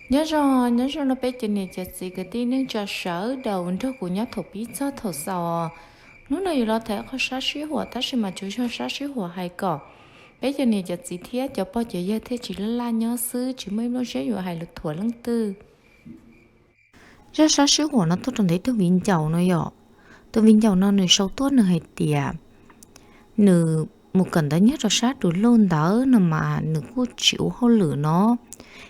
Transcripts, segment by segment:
Nyob zoo, nyob zoo rau peb cov niam cov txiv kwv tij neej tsa sawv daws nrog kuv nyob thaum pib txog thaum xaus. Hnub no yuav los tham qhov sab sib huam, tab sis mas tsuas yog sab sib huam hais kom peb cov niam cov txiv thiab cov pog cov yawg thiaj tsis laj laj nyob xwb, tsis muaj ib lub siab yuav hais lus thuam leej twg. Zaj sab sib huam no tuaj rau ntawm ib tug viv ncaus no yom. Tus viv ncaus no nws sau tuaj nws hais tias nws mus kawm ntawv nyob rau sab du lug ntawd no mas nws kuj tsis ua hauj lwm no.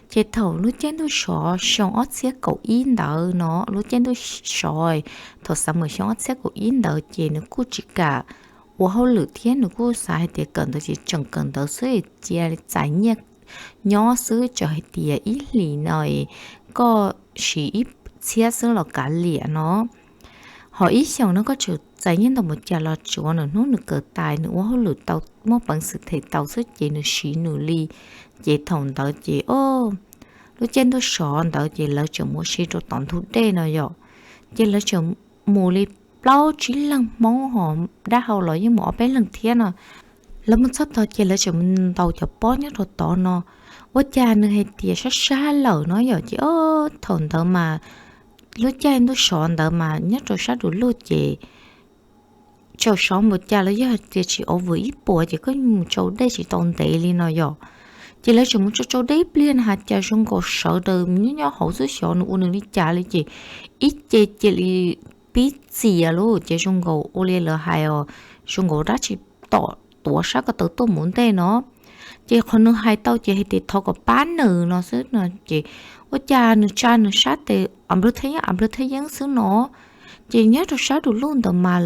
Ces thaum lub caij ntuj sov xyoo ob txhiab kaum ib ntawd no, lub caij ntuj sov thaum xav mus xyoo ob txhiab kaum ib ntawd ces nws kuj tsis kam ua hauj lwm thiab nws kuj xav hais tias kawm ntawv ces tseem kawm ntawv xwb, cia li txais nyiaj nyob xwb, txawm hais tias ib hlis no koj siv ib txhiab xwb los kav liam no. Ho ib xyoos no koj txawm txais nyiaj ntau npaum cas los tsuav nws hnub nws kawm tas nws ua hauj lwm tau muaj peev xwm them tau xwb ces nws siv nws li. Ces thaum ntawd ces o, lub caij ntuj sov ntawd ces lawv tseem mus ua si rau tom ntug dej no yom. Ces lawv tseem mus li plaub tsib leeg Hmoob ho dab hau los yeej mus ob peb leeg thiab no. Lawv mus txog tod ces lawv tseem mus ntaus cov pob nyob rau tod no. Ua cas nws hais tias sab sab lawm no yom, ces o, thaum ntawd mas lub caij ntuj sov ntawd mas nyob rau sab du lug ces txawm sov npaum cas los yog tias tsis ov vwm ib puas ces koj mus tsau dej tsis tau ntev li no yom. Ces lawv tseem mus tsau tsau dej ib pliag no has cas zoo nkaus sawv daws nyob nyob hauv xwb xyov nws ua nws li cas li ces ib ce cia li pib txias lawm ces zoo nkaus ua li lawv hais os, zoo nkaus dab tsi tom tuav sab ko taw tuaj mus ntej no. Ces qhov nws hais tau ces hais tias thov kom pab nws no xwb no ces ua cas nws tsa nws sab tes a nplawg thaj yeeb a nplawg thaj yeeb xwb no. Ces nyob rau sab du lug ntawd mas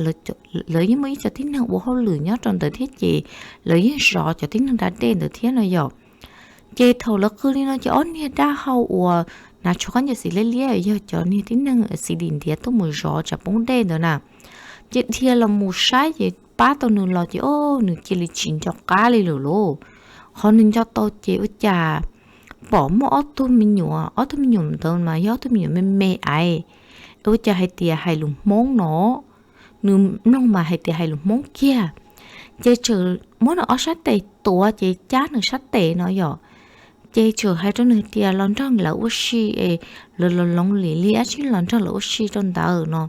lawv yeej muaj ib co tib neeg ua hauj lwm nyob rau ntawd thiab ces lawv yeej zov cov tib neeg da dej ntawd thiab no yom. Ces thaum lawv qw li no ces ob niag dab hau uas hnav tsho khaub ncaws xim liab liab yog cov niag tib neeg xim dim ntiav tuaj mus zov tsam poob dej ntawd na, ces dhia los mus saib ces pab tau nws los ces o, nws cia li tsis nco qab li lawm lauj. Qhov nws nco tau ces ua cas pom muaj ob tug me nyuam, ob tug me nyuam ntawd mas yog ob tug me nyuam me me aiv, ua cas hais tias hais lus Hmoob no, nws mloog mas hais tias hais lus Hmoob kiag. Ces txawm muab nws ob sab tes tuav ces cab nws sab tes no yom. Ces txawm hais rau nws tias los nrog lawv ua si es lawv los loos lim li dab tsi los nrog lawv ua si rau ntawd no.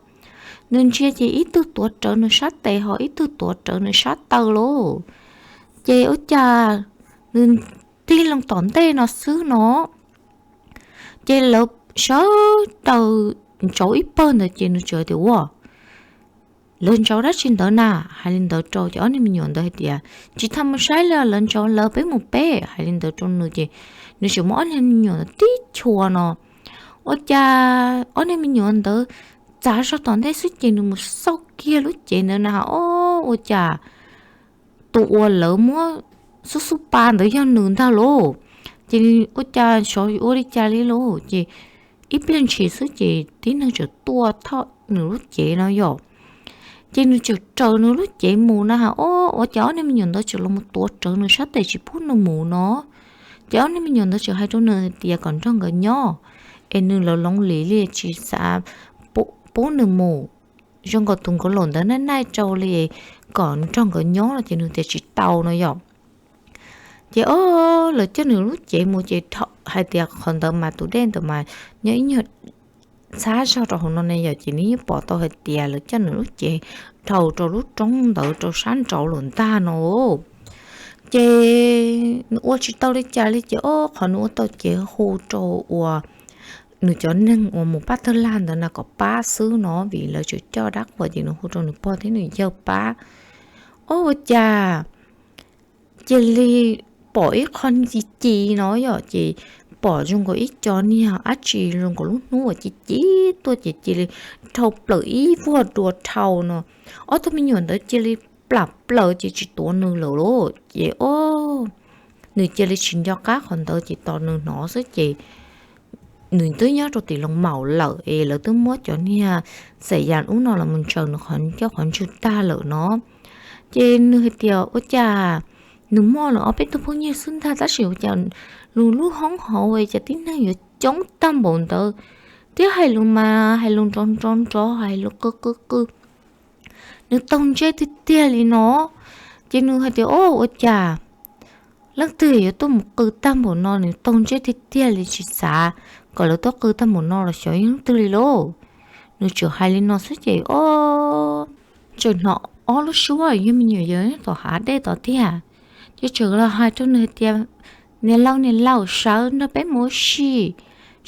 Nws ntsia ces ib tug tuav rawv nws sab tes ho ib tug tuav rawv nws sab taw lauj. Ces ua cas nws tig loo tom ntej no xwb no, ces lawv sawv daws ntsauv ib pawg ntawd ces nws txawm tias ua, lawv ntsauv dab tsi ntawd na? Hais li ntawd rau ces ob niag me nyuam ntawd hais tias tsis tau mus saib li, lawv ntsauv lawv, peb mus peb, hais li ntawd rau nws ces nws tseem muab ob niag me nyuam ntawd tib chua no. Ua cas ob niag me nyuam ntawd txav zog tom ntej xwb ces nws mus xauj kiag lub cev ntawd na o, ua cas tus uas lawv muab xub xub pa ntawd yog nws ntag lauj. Ces ua cas xyov ua li cas li lauj, ces ib pliag ntshis xwb ces tib neeg txawm tuaj thauj nws lub cev no yom. Ces nws txawm raws nws lub cev mus na ha o, ua cas ob niag me nyuam ntawd txawm los mus tuav rawv nws sab tes tsis pub nws mus no. Ces ob niag me nyuam ntawd txawm hais rau nws hais tias kom nrog nkawd nyob, es nws los loos lim li tsis xav pub nws mus, zoo nkaus tus nkawd laus ntawd naij naij rau li, kom nrog nkawd nyob no ces nws tias tsis tau no yom. Ces o, lawv coj nws lub cev mus ces hais tias qhov ntawd mas tus dej ntawd mas nyob ib nyuag ntxhab zog rau hauv no ne yom, ces nws yeej pom tau hais tias lawv coj nws lub cev dhau rau lub roob ntawd rau sab nraud lawm ntag no. Ces nws ua tsis tau li cas li ces o, qhov nws ua tau ces hu rau uas nws cov neeg uas mus pab tawg lag ntawd na kom pab xwb no, vim lawv tseem coj dab qhuas ces nws hu rau nws pog thiab nws yawg pab. O, ua cas cia li pom ib qho ci ci no yom, ces pom zoo nkaus ib co niag dab tsi zoo nkaus lub hnub uas ci ci tuaj ces cia li dhau plaws ib vuag dua dhau no. Ob tug me nyuam ntawd cia li plam plaws ces tsis tuav nws lawm lauj. Ces o, nws cia li tsis nco qab qhov ntawd ces tos nws hnov xwb ces nws twb nyob rau tim Loos Maum lawm es lawv twb muab cov niag xaim yas ub no los mus ntsaws nws qhov ncauj qhov ntswg tag lawm no. Ces nws hais tias ua cas nws muaj lawm ob peb tug phooj ywg xwb ntag tab sis ua cas nws lub hoob hauv es cas tib neeg yuav coob tag npaum ntawd, thiab hais lus mas hais lus nrov nrov nrov, hais lus qw qw qw, nws taug ntsej tiag tiag li no. Ces nws hais tias o, ua cas leej twg yuav tuaj mus qw tag npaum no, nws taug ntsej tiag tiag li, tsis xav kom lawv tuaj qw tag npaum no los xyov yog leej twg li lauj. Nws tseem hais li no xwb ces ob, tseem hnov ob lub suab yog me nyuam yaus nyob tom hav dej tod tiag. Ces tseem los hais rau nws hais tias, Niam laus, niam laus, sawv nrog peb mus ua si,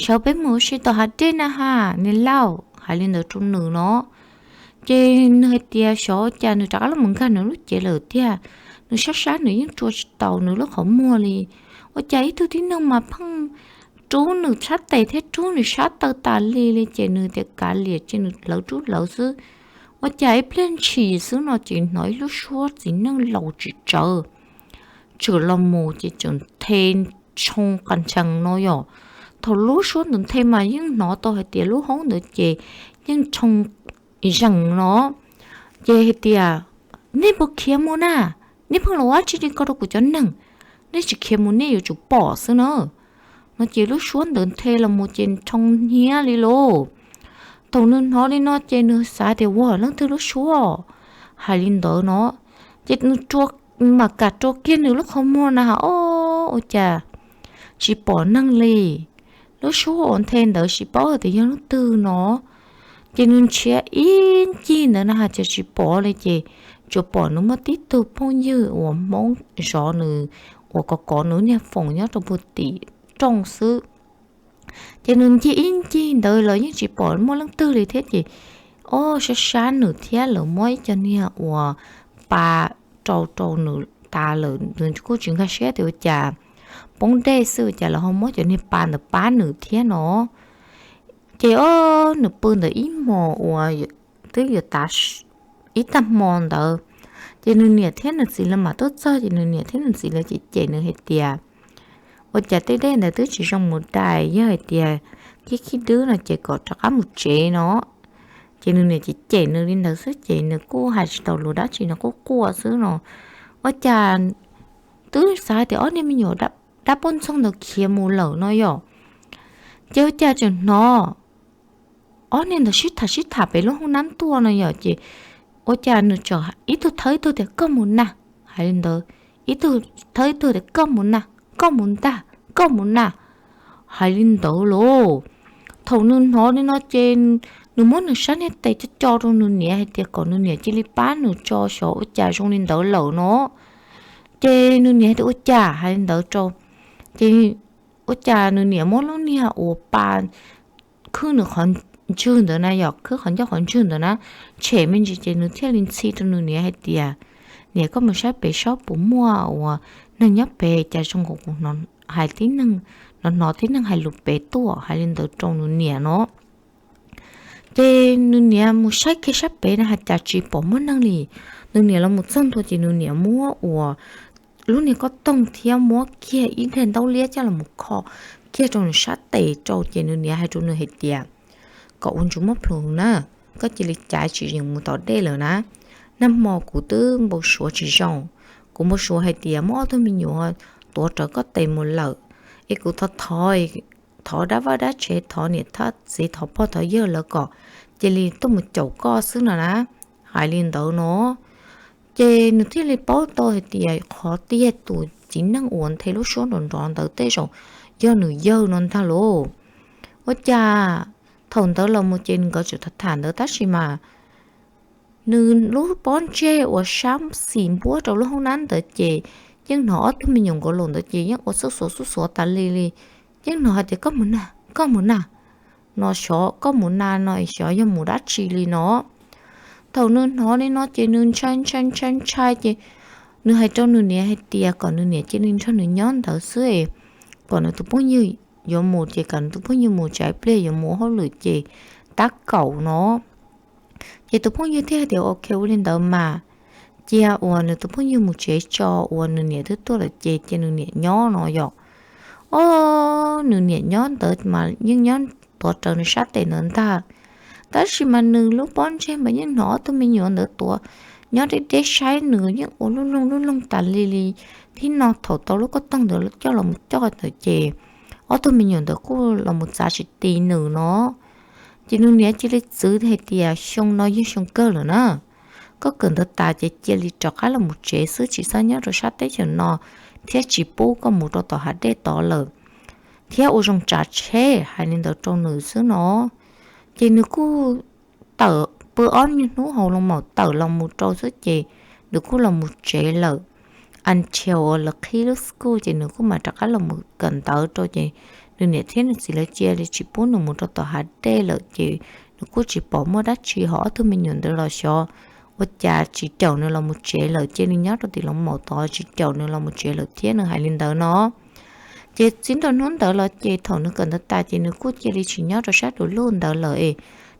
sawv peb mus ua si tom hav dej na ha, niam laus, hais li ntawd rau nws no. Ces nws hais tias xyov cas nws rov qab los mus nkag nws lub cev lawm tiag. Nws sab sab nws yeej rua tsis tau nws lub qhov muag li. Ua cas ib tug tib neeg mas pheej rub nws sab tes thiab rub nws sab taw tas li li, ces nws tias kav liam ces nws lawv rub lawv xwb. Ua cas ib pliag ntshis xwb no ces hnov ib lub suab txiv neej laus tsis tsawv tseem los mus ces tseem nthe tshoo qas ntshees no yom. Thaum lub suab ntawd nthe mas yeej hnov tau hais tias lub hoob ntawd ces yeej tshoo zees no. Ces hais tias, Nej puas khiav mus na? Nej pheej los ua dab tsi li ko rau kuv cov neeg? Nej tsis khiav mus nej yuav tsum pom xwb na. No ces lub suab ntawd nthe los mus ces tshoo hnyiab li lauj. Thaum nws hnov li no ces nws xav tias, Ua leej twg lub suab? Hais li ntawd no, ces nws mam kam rua kiag nws lub qhov muag na ha, ob, ua cas tsis pom neeg li. Lub suab uas nthe ntawd tsis paub tias yog leej twg no. Ces nws nrhiav ib ncig ntawd na ha cas tsis pom li, ces tsuas pom nws muaj tib tug phooj ywg uas Hmoob zov nws, uas kov kov nws niag foom nyob rau puag tim rooj xwb. Ces nws ncig ib ncig ntawd los yeej tsis pom muaj leej twg li thiab ces ob, sab sab nws thiab lawv muab ib co niag uas pa rau rau nws tas lawm, nws kuj tsis nkag siab tias ua cas poob dej xwb ua cas lawv ho muab cov niag pa ntawd pab nws thiab no. Ces ob, nws pw ntawd ib hmos uas twb yuav tav ib tag hmo ntawd, ces nws niam thiab nws txiv lawv mam tuaj txog ces nws niam thiab nws txiv lawv cem cem nws hais tias, Ua cas tej dej ntawd twb tsis zoo mus dais, yog hais tias khib khib dwb no ces kom rov qab mus tsev no. Ces nws niam cem cem nws li ntawd xwb ces nws kuj hais tsis tau lus dab tsi, nws quaj quaj xwb no. Ua cas twb xav tias ob niag me nyuam dab poj ntxoog ntawd khiav mus lawm no yom. Ces ua cas tseem hnov ob niag ntawd sib tham sib tham pem lub hoob nab tuaj no yom. Ces ua cas nws tseem ib tug thawb ib tug tias, Koj mus na, hais li ntawd. Ib tug thawb ib tug tias, Koj mus na, koj mus ntag, koj mus na, hais li ntawd lauj. Thaum nws hnov li no ces nws muab nws sab niag tes co co rau nws niam hais tias kom nws niam cia li pab nws tso xyov ua cas zoo li ntawd lawm no. Ces nws niam hais tias, Ua cas? Hais li ntawd rau, ces ua cas nws niam muab lub niag uas pa khwb nws qhov ntswg ntawd na yom, khwb qhov ncauj qhov ntswg ntawd na, tshem me ntsis ces nws thiaj li ntxhi rau nws niam hais tias, Niam, koj mus saib pem saib puas muaj uas neeg nyob pem, cas zoo nkaus kuv hais tib neeg, hnov hnov tib neeg hais lus pem tuaj, hais li ntawd rau nws niam no. Ces nws niam mus saib kiag sab pem na has cas tsis pom muaj neeg li. Nws niam los mus txog ntua ces nws niam muab uas lub niag koj toog thiab muab kiag ib daim ntaub liab coj los mus kho kiag rau nws sab tes rau ces nws niam hais rau nws hais tias, Kom ua ntsuj muab plhws na, koj cia li caiv tsis yeem mus tom dej lawm na. Nag hmo kuv twb npau suav tsis zoo, kuv npau suav hais tias muaj ob tug me nyuam tuav rawv koj tes mus lawm, es kuv thov thov, thov dab vaj dab tsev, thov niam thov txiv, thov pog thov yawg lawv kom cia li tuaj mus caum koj xwb no na. Hais li ntawd no, ces nws thiaj li paub tau hais tias qhov tiag tus txiv neej uas nthe lub suab nrov nrov ntawd tej zaum yog nws yawg no ntag lauj. Ua cas thaum ntawd los mus ces nkawd tseem tham tham ntawd tab sis mas nws lub pob ntseg uas sab xis npuab rau lub hoob nab ntawd ces yeej hnov ob tug me nyuam nkaus los ntawd ces yeej ua xuj xuav xuj xuav tas li li. Yeej hnov hais tias, Koj mus na, koj mus na, no xyov koj mus na no xyov yog mus dab tsi li no. Thaum nws hnov li no ces nws ntshai ntshai ntshai ntshai ces nws hais rau nws niam hais tias kom nws niam cia li nrog nws nyob ntawd xwb es kom nws tus phooj ywg yuav mus ces kom nws tus phooj ywg mus, tsam ib pliag yuav mus ua hauj lwm ces tab kaum no. Ces tus phooj ywg thiaj hais tias, Ok, ua li ntawd mas cia uas nws tus phooj ywg mus tsev tso, uas nws niam twb tuaj lawm ces cia nws niam nyob no yom. Ob, nws niam nyob ntawd mas yeej nyob tuav rawv nws sab tes ntawd ntag. Tab sis mas nws lub pob ntseg mas yeej hnov ob tug me nyuam ntawd tuav nyob deb deb saib nws yeej ua lub loog lub loog tas li li. Thib no thaum tau lub koj toog ntawd coj los coj ntawd ces ob tug me nyuam ntawd kuj los mus txav tsis ti nws no. Ces nws niam cia li txwv hais tias, Xyoo no yog xyoo kawg lawm na, koj kawm ntawv tas ces cia li rov qab los mus tsev xwb, tsis txhob nyob rau sab teb chaws no thiab tsis pub koj mus rau tom hav dej tod lawm, thiab ua zoo tsav tsheb, hais li ntawd rau nws xwb no. Ces nws kuj tawm pw ob nyuag hnub hauv loo maum tawm los mus rau xwb ces nws kuj los mus tsev lawm. Until uas lawv qhib lub school ces nws kuj mam rov qab los mus kawm ntawv rau ces nws niam thiab nws txiv lawv cia li tsis pub nws mus rau tom hav dej lawm ces nws kuj tsis pom muaj dab tsi ho ob tug me nyuam ntawd los xyov ua cas tsis caum nws los mus tsev lawm, cia li nyob rau tim loo maum tod tsis caum nws los mus tsev lawm thiab, nws hais li ntawd no. Ces txij nrog hnub ntawd los ces thaum nws kawm ntawv tas ces nws kuj cia li tsis nyob rau sab du lug ntawd lawm es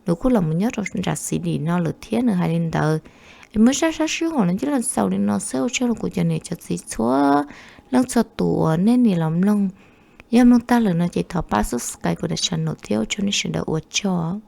nws kuj los mus nyob rau nram xi dim no lawm thiab, nws hais li ntawd. Es muaj zaj sab sib hom no cia li xaus li no xwb, ua tsaug rau kuv cov niam cov txiv txhua leej txhua tus uas nej nim los mloog. Yog mloog tag lawm no ces thov pab subscribe kuv daim channel thiab ua tsaug nej sawv daws, ua tsaug.